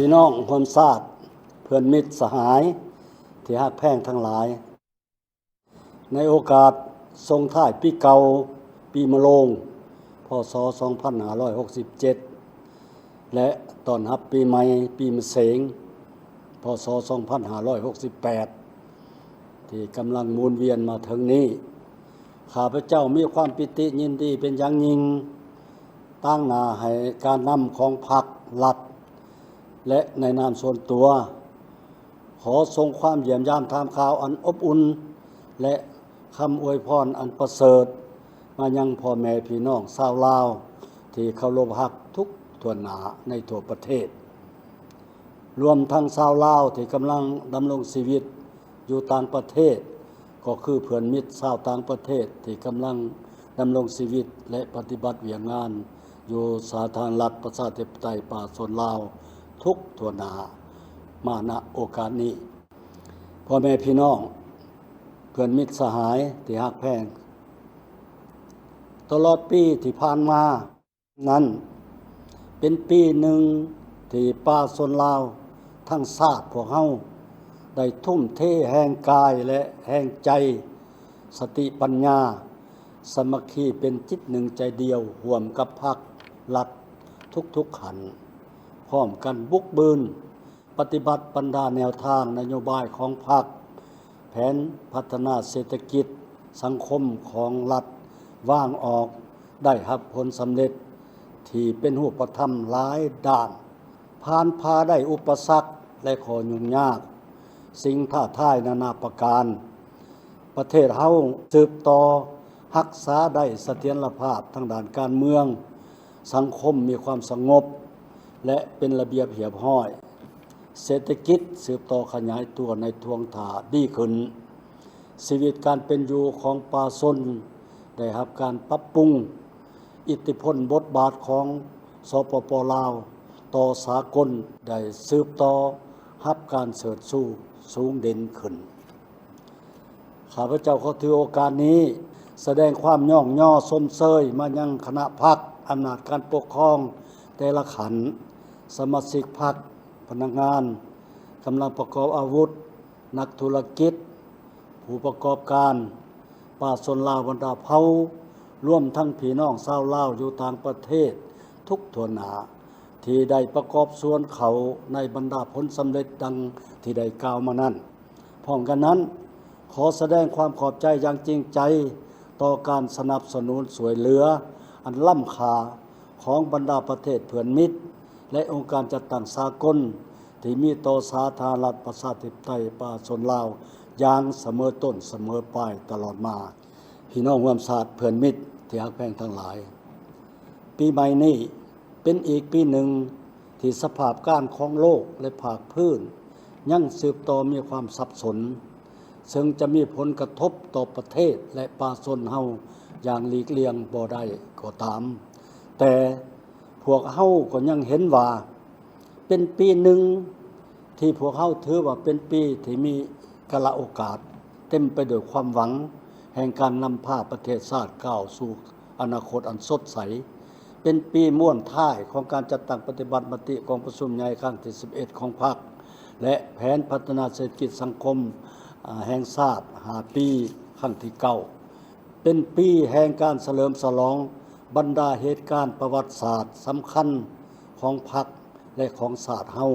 ພີ່ນ້ອງຮ່ວມຊາດ, ເພື່ອນມິດສະຫາຍທີ່ຮັກແພງທັງຫຼາຍ, ໃນໂອກາດສົ່ງທ້າຍປີເກົ່າ, ປີມະໂລງ, ພ.ສ. ສອງພັນຫ້າຮ້ອຍຫົກສິບເຈັດ ແລະ ຕ້ອນຮັບປີໃໝ່, ປີມະເສັງ, ພ.ສ. ສອງພັນຫ້າຮ້ອຍຫົກສິບແປດ ທີ່ກຳລັງໝູນວຽນມາເຖິງນີ້, ຂ້າພະເຈົ້າມີຄວາມປີຕິຍິນດີເປັນຢ່າງຍິ່ງ, ຕາງໜ້າໃຫ້ການນຳຂອງພັກ, ລັດ ແລະ ໃນນາມສ່ວນຕົວ, ຂໍສົ່ງຄວາມຢ້ຽມຢາມຖາມຂ່າວອັນອົບອຸ່ນ ແລະ ຄຳອວຍພອນອັນປະເສີດ ມາຍັງພໍ່ແມ່ພີ່ນ້ອງຊາວລາວທີ່ເຄົາລົບຮັກທຸກທົ່ວໜ້າໃນທົ່ວປະເທດ, ລວມທັງຊາວລາວທີ່ກຳລັງດຳລົງຊີວິດຢູ່ຕ່າງປະເທດ, ກໍຄືເພື່ອນມິດຊາວຕ່າງປະເທດທີ່ກຳລັງດຳລົງຊີວິດ ແລະ ປະຕິບັດວຽກງານຢູ່ສາທາລະນະລັດ ປະຊາທິປະໄຕ ປະຊາຊົນລາວ ທຸກທົ່ວໜ້າ ມາ ນະ ໂອກາດນີ້. ພໍ່ແມ່ພີ່ນ້ອງ, ເພື່ອນມິດສະຫາຍທີ່ຮັກແພງ, ຕະຫຼອດປີທີ່ຜ່ານມານັ້ນ ເປັນປີໜຶ່ງທີ່ປະຊາຊົນລາວທັງຊາດພວກເຮົາ ໄດ້ທຸ່ມເທແຮງກາຍ ແລະ ແຮງໃຈ, ສະຕິປັນຍາ, ສາມັກຄີເປັນຈິດໜຶ່ງໃຈດຽວ ຮ່ວມກັບພັກ, ລັດ ທຸກໆຂັ້ນ, ພ້ອມກັນບຸກບືນ ປະຕິບັດບັນດາແນວທາງນະໂຍບາຍຂອງພັກ, ແຜນພັດທະນາເສດຖະກິດສັງຄົມຂອງລັດວາງອອກ ໄດ້ຮັບຜົນສຳເລັດທີ່ເປັນຮູບປະທຳຫຼາຍດ້ານ, ຜ່ານຜ່າໄດ້ອຸປະສັກ ແລະ ຂໍ້ຫຍຸ້ງຍາກ, ສິ່ງທ້າທາຍນານາປະການ. ປະເທດເຮົາສືບຕໍ່ຮັກສາໄດ້ສະຖຽນລະພາບທາງດ້ານການເມືອງ, ສັງຄົມມີຄວາມສະຫງົບ ແລະ ເປັນລະບຽບຮຽບຮ້ອຍ, ເສດຖະກິດສືບຕໍ່ຂະຫຍາຍຕົວໃນທ່ວງທ່າດີຂຶ້ນ, ຊີວິດການເປັນຢູ່ຂອງປະຊາຊົນໄດ້ຮັບການປັບປຸງ, ອິດທິພົນບົດບາດຂອງ ສປປ ລາວ ຕໍ່ສາກົນໄດ້ສືບຕໍ່ຮັບການເຊີດຊູສູງເດັ່ນຂຶ້ນ. ຂ້າພະເຈົ້າຂໍຖືໂອກາດນີ້ສະແດງຄວາມຍ້ອງຍໍຊົມເຊີຍມາຍັງຄະນະພັກ, ອຳນາດການປົກຄອງແຕ່ລະຂັ້ນ, ສະມາຊິກພັກ, ພະນັກງານ, ກຳລັງປະກອບອາວຸດ, ນັກທຸລະກິດ, ຜູ້ປະກອບການ, ປະຊາຊົນລາວບັນດາເຜົ່າ, ລວມທັງພີ່ນ້ອງຊາວລາວຢູ່ຕ່າງປະເທດທຸກທົ່ວໜ້າ ທີ່ໄດ້ປະກອບສ່ວນເຂົ້າໃນບັນດາຜົນສຳເລັດດັ່ງທີ່ໄດ້ກ່າວມານັ້ນ. ພ້ອມກັນນັ້ນ, ຂໍສະແດງຄວາມຂອບໃຈຢ່າງຈິງໃຈຕໍ່ການສະໜັບສະໜູນຊ່ວຍເຫຼືອອັນລ້ຳຄ່າຂອງບັນດາປະເທດເພື່ອນມິດ ແລະ ອົງການຈັດຕັ້ງສາກົນ ທີ່ມີຕໍ່ສາທາລະນະລັດ ປະຊາທິປະໄຕ ປະຊາຊົນລາວຢ່າງສະເໝີຕົ້ນສະເໝີປາຍຕະຫຼອດມາ. ພີ່ນ້ອງຮ່ວມຊາດເພື່ອນມິດທີ່ຮັກແພງທັງຫຼາຍ, ປີໃໝ່ນີ້ເປັນອີກປີໜຶ່ງທີ່ສະພາບການຂອງໂລກ ແລະ ພາກພື້ນຍັງສືບຕໍ່ມີຄວາມສັບສົນ, ເຊິ່ງຈະມີຜົນກະທົບຕໍ່ປະເທດ ແລະ ປະຊາຊົນເຮົາຢ່າງຫຼີກລ່ຽງບໍ່ໄດ້ກໍຕາມ, ແຕ່ພວກເຮົາກໍຍັງເຫັນວ່າ ເປັນປີໜຶ່ງທີ່ພວກເຮົາຖືວ່າເປັນປີທີ່ມີກາລະໂອກາດ ເຕັມໄປດ້ວຍຄວາມຫວັງແຫ່ງການນຳພາປະເທດຊາດກ້າວສູ່ອະນາຄົດອັນສົດໃສ, ເປັນປີມ້ວນທ້າຍຂອງການຈັດຕັ້ງປະຕິບັດມະຕິກອງປະຊຸມໃຫຍ່ຄັ້ງທີສິບເອັດຂອງພັກ ແລະ ແຜນພັດທະນາເສດຖະກິດສັງຄົມ ອາ ແຫ່ງຊາດຫ້າປີຄັ້ງທີເກົ້າ. ເປັນປີແຫ່ງການສະເຫຼີມສະຫຼອງບັນດາເຫດການປະຫວັດສາດສຳຄັນຂອງພັກ ແລະ ຂອງຊາດເຮົາ.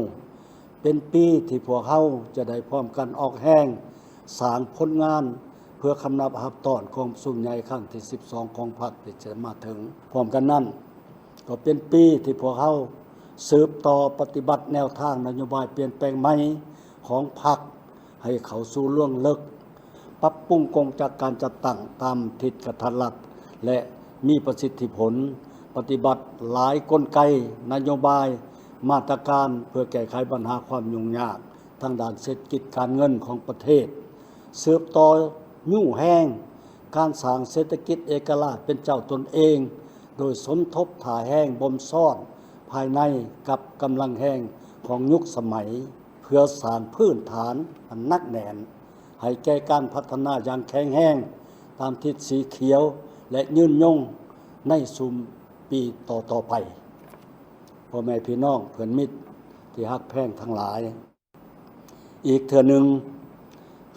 ເປັນປີທີ່ພວກເຮົາຈະໄດ້ພ້ອມກັນອອກແຮງສ້າງຜົນງານ ເພື່ອຄຳນັບຮັບຕ້ອນກອງປະຊຸມໃຫຍ່ຄັ້ງທີສິບສອງຂອງພັກທີ່ຈະມາເຖິງ. ພ້ອມກັນນັ້ນ, ກໍເປັນປີທີ່ພວກເຮົາສືບຕໍ່ປະຕິບັດແນວທາງນະໂຍບາຍປ່ຽນແປງໃໝ່ຂອງພັກ ໃຫ້ເຂົ້າສູ່ລວງເລິກ, ປັບປຸງກົງຈັກການຈັດຕັ້ງຕາມທິດກະທັດລັດ ແລະ ມີປະສິດທິຜົນ, ປະຕິບັດຫຼາຍກົນໄກ, ນະໂຍບາຍ, ມາດຕະການເພື່ອແກ້ໄຂບັນຫາຄວາມຫຍຸ້ງຍາກທາງດ້ານເສດຖະກິດການເງິນຂອງປະເທດ, ສືບຕໍ່ຍູ້ແຮງການສ້າງເສດຖະກິດເອກະລາດເປັນເຈົ້າຕົນເອງ ໂດຍສົມທົບທ່າແຮງບົ່ມຊ້ອນພາຍໃນກັບກຳລັງແຮງຂອງຍຸກສະໄໝ ເພື່ອສ້າງພື້ນຖານອັນໜັກແໜ້ນໃຫ້ແກ່ການພັດທະນາຢ່າງແຂງແຮງຕາມທິດສີຂຽວ ແລະ ຍືນຍົງໃນຊຸມປີຕໍ່ໆໄປ. ພໍ່ແມ່ພີ່ນ້ອງເພື່ອນມິດ ທີ່ຮັກແພງທັງຫຼາຍ, ອີກເທື່ອໜຶ່ງ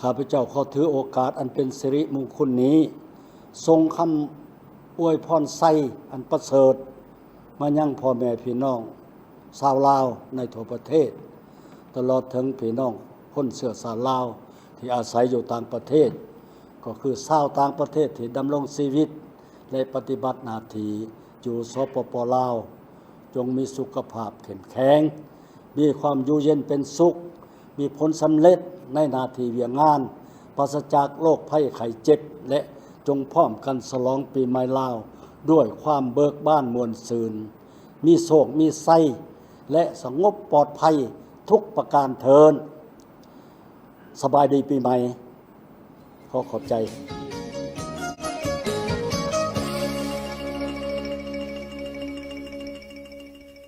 ຂ້າພະເຈົ້າຂໍຖືໂອກາດອັນເປັນສິລິມຸງຄຸນນີ້ ສົ່ງຄຳອວຍພອນໄຊອັນປະເສີດ ມາຍັງພໍ່ແມ່ພີ່ນ້ອງຊາວລາວໃນທົ່ວປະເທດ, ຕະຫຼອດເຖິງພີ່ນ້ອງຄົນເຊື້ອຊາດລາວທີ່ອາໄສຢູ່ຕ່າງປະເທດ, ກໍຄືຊາວຕ່າງປະເທດທີ່ດຳລົງຊີວິດ ແລະ ປະຕິບັດໜ້າທີ່ຢູ່ ສປປ ລາວ, ຈົ່ງມີສຸຂະພາບເຂັ້ມແຂງ, ມີຄວາມຢູ່ເຢັນເປັນສຸກ, ມີຜົນສຳເລັດໃນໜ້າທີ່ວຽກງານ, ປາສະຈາກໂລກໄພໄຂ້ເຈັບ ແລະ ຈົ່ງພ້ອມກັນສະຫຼອງປີໃໝ່ລາວດ້ວຍຄວາມເບີກບານມ່ວນຊື່ນ, ມີໂຊກມີໄຊ ແລະ ສະຫງົບປອດໄພທຸກປະການເທີ້ນ. ສະບາຍດີປີໃໝ່. ຂໍຂອບໃຈ.